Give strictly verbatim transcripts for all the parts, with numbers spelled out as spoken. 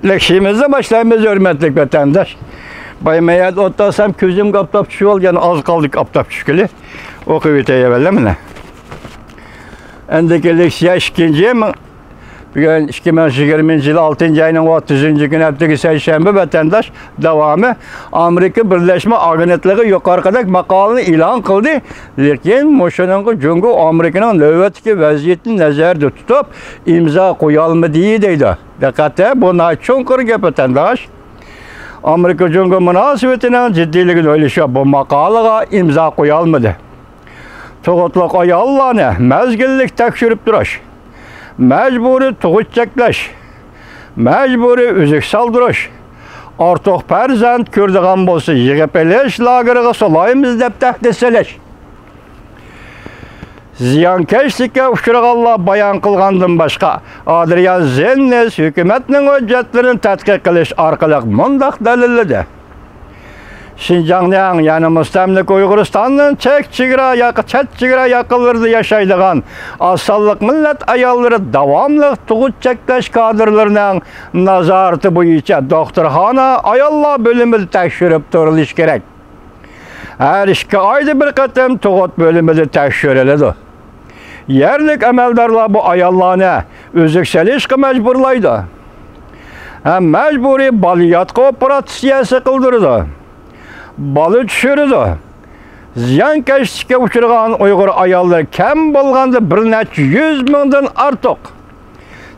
لېكسىيىمىزنى باشلايمىز، ھۆرمەتلىك ۋەتەنداش. بايا مەيەردە ئولتۇرسام، كۆزۈمگە ئاپتاپ چۈشۈۋالدى، يەنە ئاز قالدى ئاپتاپ چۈشكىلى. ئوقۇۋېتەيلى، مانا. ئەمدىكى لېكسىيە ئىككىنچى، بۈگۈن ئىككى مىڭ يىگىرمىنچى يىل ئالتىنچى ئاينىڭ ئوتتۇزىنچى كۈنى، ھەپتىكى سەيشەنبە، ۋەتەنداش. داۋامى ئامېرىكا بىرلەشمە ئاگېنتلىقى يۇقىرىقىدەك ماقالىنى ئېلان قىلدى، لېكىن مۇشۇنىڭغا جۇڭگو ئامېرىكىنىڭ نۆۋەتتىكى ۋەزىيىتىنى نەزەردە تۇتۇپ ئىمزا قويالمىدى دەيدۇ. دىققەت، بۇ ناھايىتى چوڭقۇر گەپ، ۋەتەنداش. ئامېرىكا جۇڭگو مۇناسىۋىتىنىڭ جىددىيلىكىنى ئويلىشىپ، بۇ ماقالىغا ئىمزا قويالمىدى. تۇغۇتلۇق ئاياللارنى مەزگىللىك تەكشۈرۈپ تۇرۇش، مەجبۇرىي تۇغۇت چەكلەش، مەجبۇرىي ئۈزۈك سالدۇرۇش، ئارتۇق پەرزەنت كۆرىدىغان بولسا يىغىپ ئېلىش لاگېرىغا سولايمىز دەپ تەھدىت سېلىش. زىيانكەشلىككە ئۇچرىغانلار بايان قىلغاندىن باشقا، ئادرىيان زېننېس ھۆكۈمەتنىڭ ھۆججەتلىرىنى تەتقىق قىلىش ئارقىلىق مۇنداق دەلىللىدى: شىنجاڭنىڭ، يەنى مۇستەملىكە ئۇيغۇرىستاننىڭ چەك چېگرا ياق-، چەت چېگرا ياقىلىرىدا ياشايدىغان ئاز سانلىق مىللەت ئاياللىرى داۋاملىق تۇغۇت چەكلەش كادىرلىرىنىڭ نازارىتى بويىچە دوختۇرخانا، ئاياللار بۆلۈمىدە تەكشۈرۈپ تۇرۇلۇشى كېرەك. ھەر ئىككى ئايدا بىر قېتىم تۇغۇت بۆلۈمىدە تەكشۈرۈلىدۇ. يەرلىك ئەمەلدارلار بۇ ئاياللارنى ئۈزۈك سېلىشقا مەجبۇرلايدۇ ھەم مەجبۇرىي بالىياتقۇ ئوپېراتسىيەسى قىلدۇرىدۇ. بالا چۈشۈرىدۇ. زىيانكەشلىككە ئۇچرىغان ئۇيغۇر ئاياللىرى كەم بولغاندا بىر نەچچە يۈز مىڭدىن ئارتۇق.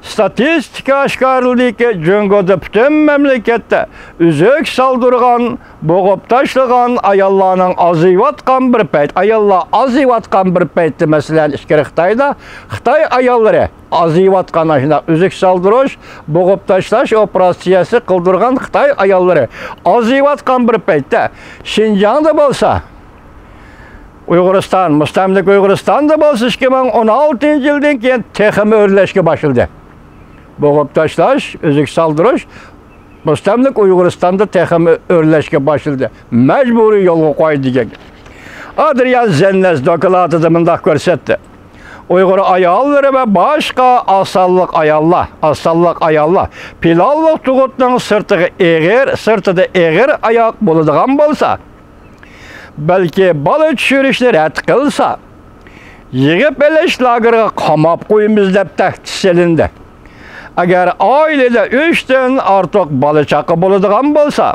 ستاتىستىكا ئاشكارىلىدىكى، جۇڭگودا پۈتۈن مەملىكەتتە ئۈزۈك سالدۇرغان، بوغۇپ تاشلىغان ئاياللارنىڭ ئازىيىۋاتقان بىر پەيت، ئاياللار ئازىيىۋاتقان بىر پەيتتە، مەسىلەن، ئىچكىرى خىتايدا خىتاي ئاياللىرى ئازىيىۋاتقان، ئاشۇنداق ئۈزۈك سالدۇرۇش، بوغۇپ تاشلاش ئوپېراتسىيەسى قىلدۇرغان خىتاي ئاياللىرى ئازىيىۋاتقان بىر پەيتتە، شىنجاڭدا بولسا، ئۇيغۇرىستان، مۇستەملىكە ئۇيغۇرىستاندا بولسا ئىككى مىڭ ئون ئالتىنچى يىلدىن كېيىن تېخىمۇ ئۆرلەشكە باشلىدى. بوغۇپ تاشلاش، ئۈزۈك سالدۇرۇش مۇستەملىكە ئۇيغۇرىستاندا تېخىمۇ ئۆرلەشكە باشلىدى. مەجبۇرىي يولغا قويدى دېگەن. ئادرىيان زېننېس دوكلاتىدا مۇنداق كۆرسەتتى: ئۇيغۇر ئاياللىرى ۋە باشقا ئاز سانلىق ئاياللار، ئاز سانلىق ئاياللار پىلانلىق تۇغۇتنىڭ سىرتىغا ئېغىر، سىرتىدا ئېغىر ئاياق بولىدىغان بولسا، بەلكى بالا چۈشۈرۈشنى رەت قىلسا، يىغىپ ئېلىش لاگېرىغا قاماپ قويىمىز دەپ تەھدىت سېلىندى. ئەگەر ئائىلىدە ئۈچتىن ئارتۇق بالا-چاقا بولىدىغان بولسا،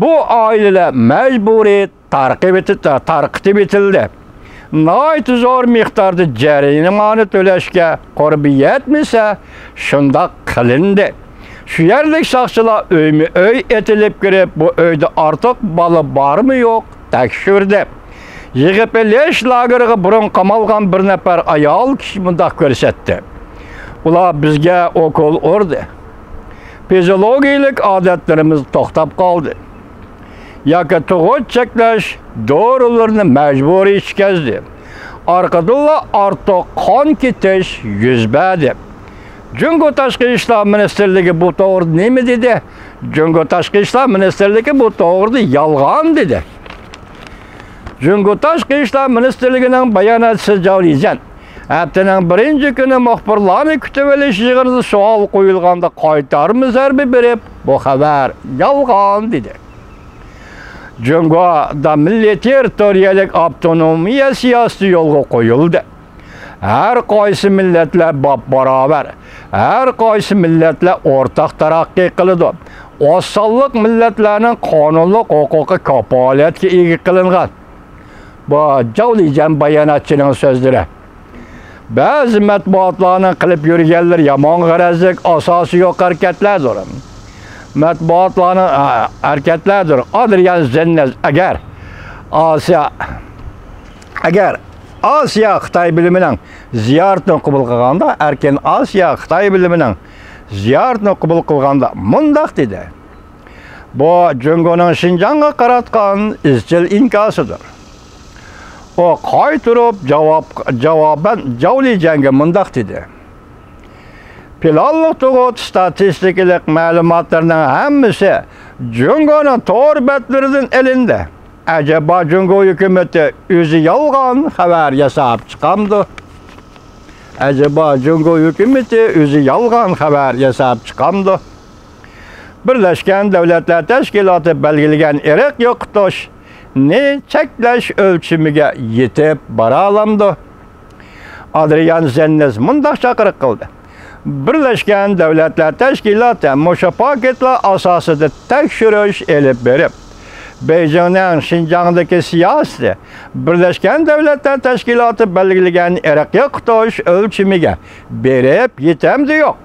بۇ ئائىلىلەر مەجبۇرىي تارقىۋېتىپ، تارقىتىۋېتىلدى. ناھايىتى زور مىقداردا جەرىمانە تۆلەشكە قۇربى يەتمىسە، شۇنداق قىلىندى. شۇ يەرلىك ساقچىلار ئۆيمۇ ئۆي ئېتىلىپ كىرىپ، بۇ ئۆيدە ئارتۇق بالا بارمۇ يوق تەكشۈردى. يىغىپ ئېلىش لاگېرىغا بۇرۇن قامالغان بىر نەپەر ئايال كىشى مۇنداق كۆرسەتتى: ئۇلار بىزگە ئوكۇل ئۇردى. فىزىولوگىيەلىك ئادەتلىرىمىز توختاپ قالدى. ياكى تۇغۇت چەكلەش دورىلىرىنى مەجبۇرىي ئىچكەزدى. ئارقىدىنلا ئارتۇق قان كېتىش يۈز بەردى. جۇڭگو تاشقى ئىشلار مىنىستىرلىكى بۇ توغرىدا نېمە دېدى؟ جۇڭگو تاشقى ئىشلار مىنىستىرلىكى بۇ توغرىدا يالغان دېدى. جۇڭگو تاشقى ئىشلار مىنىستىرلىكىنىڭ باياناتچىسى جاۋ لىجيەن ھەپتىنىڭ بىرىنچى كۈنى مۇخبىرلارنى كۈتۈۋېلىش يىغىنىدا سوئال قويۇلغاندا قايتارما زەربە بېرىپ، بۇ خەۋەر يالغان دېدى. جۇڭگودا مىللىي تېررىتورىيەلىك ئاپتونومىيە سىياسىتى يولغا قويۇلدى. ھەر قايسى مىللەتلەر باپباراۋەر، ھەر قايسى مىللەتلەر ئورتاق تەرەققىي قىلىدۇ. ئاز سانلىق مىللەتلەرنىڭ قانۇنلۇق ھوقۇقى كاپالەتكە ئىگە قىلىنغان. بۇ جاۋ لىجيەن باياناتچىنىڭ سۆزلىرى. بەزى مەتبۇئاتلارنىڭ قىلىپ يۈرگەنلىرى يامان غەرەزلىك، ئاساسى يوق ھەرىكەتلەردۇر. مەتبۇئاتلارنىڭ، ئە، ھەرىكەتلەردۇر. ئادرىيان زېننېز ئەگەر ئاسىيا، ئەگەر ئاسىيا خىتاي بۆلۈمىنىڭ زىيارىتىنى قوبۇل قىلغاندا، ئەركىن ئاسىيا خىتاي بۆلۈمىنىڭ زىيارىتىنى قوبۇل قىلغاندا مۇنداق دېدى: بۇ جۇڭگونىڭ شىنجاڭغا قاراتقان ئىزچىل ئىنكاسىدۇر. ئۇ قايتۇرۇپ جاۋاب، جاۋابەن جاۋ لىجيەنگە مۇنداق دېدى: پىلانلىق تۇغۇت ئىستاتىستىكىلىق مەلۇماتلىرىنىڭ ھەممىسى جۇڭگونىڭ تور بەتلىرىدىن ئېلىندى. ئەجەبا جۇڭگو ھۆكۈمىتى ئۆزى يالغان خەۋەر ياساپ چىقامدۇ؟ ئەجەبا جۇڭگو ھۆكۈمىتى ئۆزى يالغان خەۋەر ياساپ چىقامدۇ؟ بىرلەشكەن دۆلەتلەر تەشكىلاتى بەلگىلىگەن ئىرق يوقىتىشنى چەكلەش ئۆلچىمىگە يېتىپ بارالامدۇ؟ ئادرىيان زېننېز مۇنداق چاقىرىق قىلدى: بىرلەشكەن دۆلەتلەر تەشكىلاتى مۇشۇ پاكىتلار ئاساسىدا تەكشۈرۈش ئېلىپ بېرىپ، بېيجىڭنىڭ شىنجاڭدىكى سىياسىتى بىرلەشكەن دۆلەتلەر تەشكىلاتى بەلگىلىگەن ئىرق يوقىتىش ئۆلچىمىگە بېرىپ يېتەمدۇ يوق؟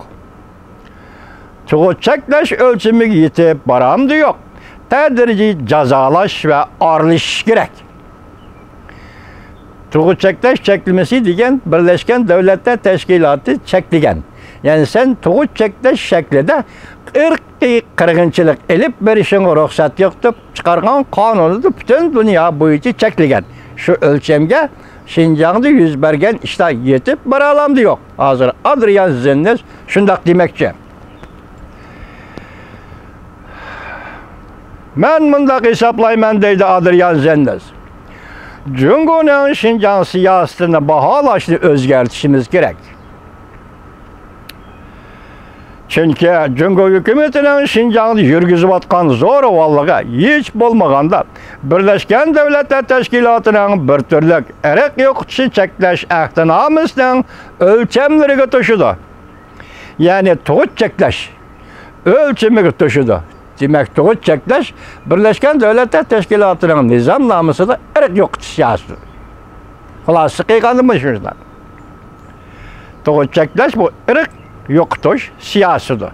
تۇغۇت چەكلەش ئۆلچىمىگە يېتىپ بارامدۇ يوق؟ تەدرىجىي جازالاش ۋە ئارىلىشىش كېرەك. تۇغۇت چەكلەش چەكلىمىسى دېگەن بىرلەشكەن دۆلەتلەر تەشكىلاتى چەكلىگەن، يەنى سەن تۇغۇت چەكلەش شەكلىدە ئىرقىي قىرغىنچىلىق ئېلىپ بېرىشىڭغا رۇخسەت يوق دەپ چىقارغان قانۇنىدا پۈتۈن دۇنيا بويىچە چەكلىگەن. شۇ ئۆلچەمگە شىنجاڭدا يۈز بەرگەن ئىشلار يېتىپ بارالامدۇ يوق؟ ھازىر ئادرىيان زېننېز شۇنداق دېمەكچى. مەن مۇنداق ھېسابلايمەن، دەيدۇ ئادرىيان زېننېز، جۇڭگونىڭ شىنجاڭ سىياسىتىنى باھالاشنى ئۆزگەرتىشىمىز كېرەك. چۈنكى جۇڭگو ھۆكۈمىتىنىڭ شىنجاڭدا يۈرگۈزۈۋاتقان زورىۋاللىقى ھېچ بولمىغاندا بىرلەشكەن دۆلەتلەر تەشكىلاتىنىڭ بىر تۈرلۈك ئىرق يوقىتىشنى چەكلەش ئەھدىنامىسىنىڭ ئۆلچەملىرىگە توشىدۇ. يەنى تۇغۇت چەكلەش ئۆلچىمىگە توشىدۇ. دېمەك، تۇغۇت چەكلەش بىرلەشكەن دۆلەتلەر تەشكىلاتىنىڭ نىزامنامىسىدا ئىرق يوقىتىش سىياسىتى. خۇلاسە قىلغاندا مۇشۇ شۇنداق. تۇغۇت چەكلەش بۇ ئىرق يوقىتىش سىياسىتىدۇر.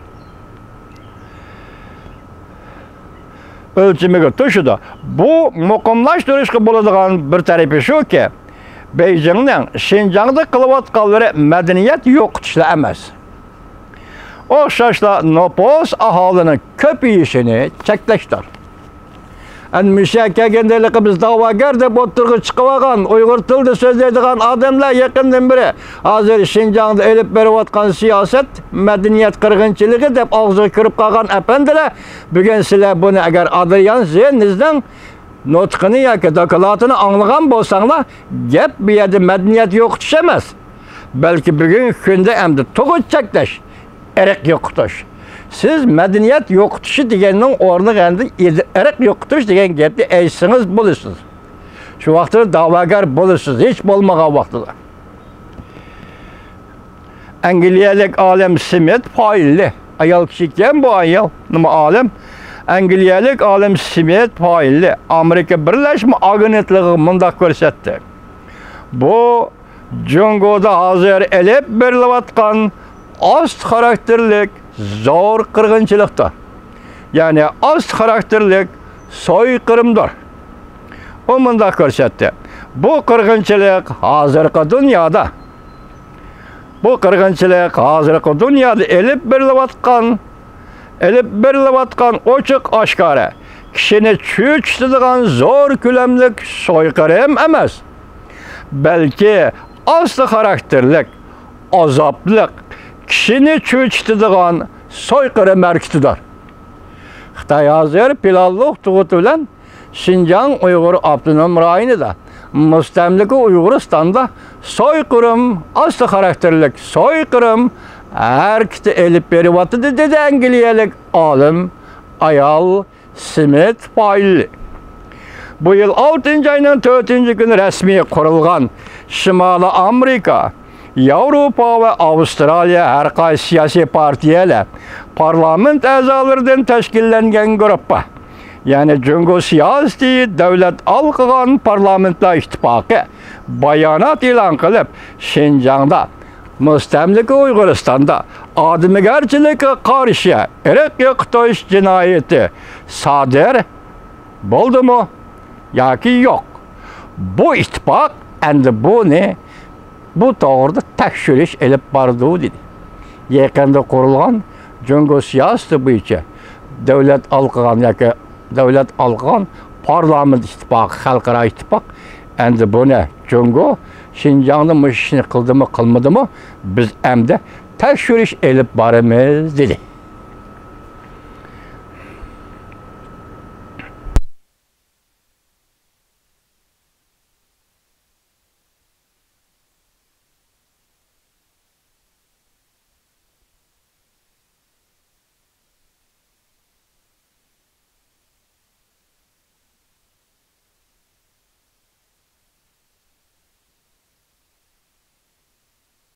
ئۆلچىمىگە توشىدۇ. بۇ مۇقىملاشتۇرۇشقا بولىدىغان بىر تەرىپى شۇكى، بېيجىڭنىڭ شىنجاڭدا قىلىۋاتقانلىرى مەدەنىيەت يوقىتىشلا ئەمەس، ئوخشاشلا نوپۇس، ئاھالىنىڭ كۆپىيىشىنى چەكلەشتۇر. ئەنە مۇشۇ يەرگە كەلگەندە ھېلىقى بىز دەۋاگەر دەپ ئوتتۇرىغا چىقىۋالغان ئۇيغۇر تىلىدا سۆزلەيدىغان ئادەملەر يېقىندىن بېرى ھازىر شىنجاڭدا ئېلىپ بېرىۋاتقان سىياسەت مەدەنىيەت قىرغىنچىلىقى دەپ ئاغزىغا كىرىپ قالغان ئەپەندىلەر، بۈگۈن سىلەر بۇنى ئەگەر ئادرىيان زېننېزنىڭ نۇتقىنى ياكى دوكلاتىنى ئاڭلىغان بولساڭلار، گەپ بۇ يەردە مەدەنىيەت يوقىتىش ئەمەس، بەلكى بۈگۈنكى كۈندە ئەمدى تۇغۇت چەكلەش، ئىرق يوقىتىش. سىز مەدەنىيەت يوقىتىشى دېگەننىڭ ئورنىغا ئەمدى ئىد-، ئىرق يوقىتىش دېگەن گەپنى ئېيتسىڭىز بولىسىز. شۇ ۋاقىتتا دەۋاگەر بولىسىز، ھېچ بولمىغان ۋاقتىدا. ئەنگلىيەلىك ئالىم سمىت فايلى، ئايال كىشى ئىكەن بۇ ئايال، نېمە ئالىم؟ ئەنگلىيەلىك ئالىم سمىت فايلى ئامېرىكا بىرلەشمە ئاگېنتلىقىغا مۇنداق كۆرسەتتى: بۇ جۇڭگودا ھازىر ئېلىپ بېرىلىۋاتقان ئاست خاراكتېرلىك زور قىرغىنچىلىقتۇر. يەنى ئاست خاراكتېرلىك سويقىرىمدۇر. ئۇ مۇنداق كۆرسەتتى: بۇ قىرغىنچىلىق ھازىرقى دۇنيادا، بۇ قىرغىنچىلىق ھازىرقى دۇنيادا ئېلىپ بېرىلىۋاتقان، ئېلىپ بېرىلىۋاتقان ئوچۇق ئاشكارا كىشىنى چۆچۈتىدىغان زور كۆلەملىك سويقىرىم ئەمەس، بەلكى ئاستا خاراكتېرلىك، ئازابلىق، كىشىنى چۆچۈتىدىغان سويقىرىم ھەرىكىتىدۇر. خىتاي ھازىر پىلانلىق تۇغۇتى بىلەن شىنجاڭ ئۇيغۇر ئاپتونوم رايونىدا، مۇستەملىكە ئۇيغۇرىستاندا سويقىرىم، ئاستا خاراكتېرلىك سويقىرىم ھەرىكىتى ئېلىپ بېرىۋاتىدۇ، دېدى ئەنگلىيەلىك ئالىم ئايال سمىت فايلى. بۇ يىل ئالتىنچى ئاينىڭ تۆتىنچى كۈنى رەسمىي قۇرۇلغان شىمالىي ئامېرىكا، ياۋروپا ۋە ئاۋسترالىيە ھەر قايسى سىياسىي پارتىيەلەر پارلامېنت ئەزالىرىدىن تەشكىللەنگەن گۇرۇپپا، يەنى جۇڭگو سىياسىتى دۆلەت ھالقىغان پارلامېنتلار ئىتتىپاقى بايانات ئېلان قىلىپ، شىنجاڭدا مۇستەملىكە ئۇيغۇرىستاندا ئادىمىگەرچىلىككە قارشى ئىرق يوقىتىش جىنايىتى سادىر بولدىمۇ ياكى يوق؟ بۇ ئىتتىپاق ئەمدى بۇنى، بۇ توغرىدا تەكشۈرۈش ئېلىپ بارىدۇ، دېدى. يېقىندا قۇرۇلغان جۇڭگو سىياسىتى بويىچە دۆلەت ھالقىغان ياكى دۆلەت ھالقىغان پارلامېنت ئىتتىپاقى، خەلقئارا ئىتتىپاق ئەمدى بۇنى جۇڭگو شىنجاڭدا مۇشۇ ئىشنى قىلدىمۇ، قىلمىدىمۇ، بىز ئەمدى تەكشۈرۈش ئېلىپ بارىمىز، دېدى.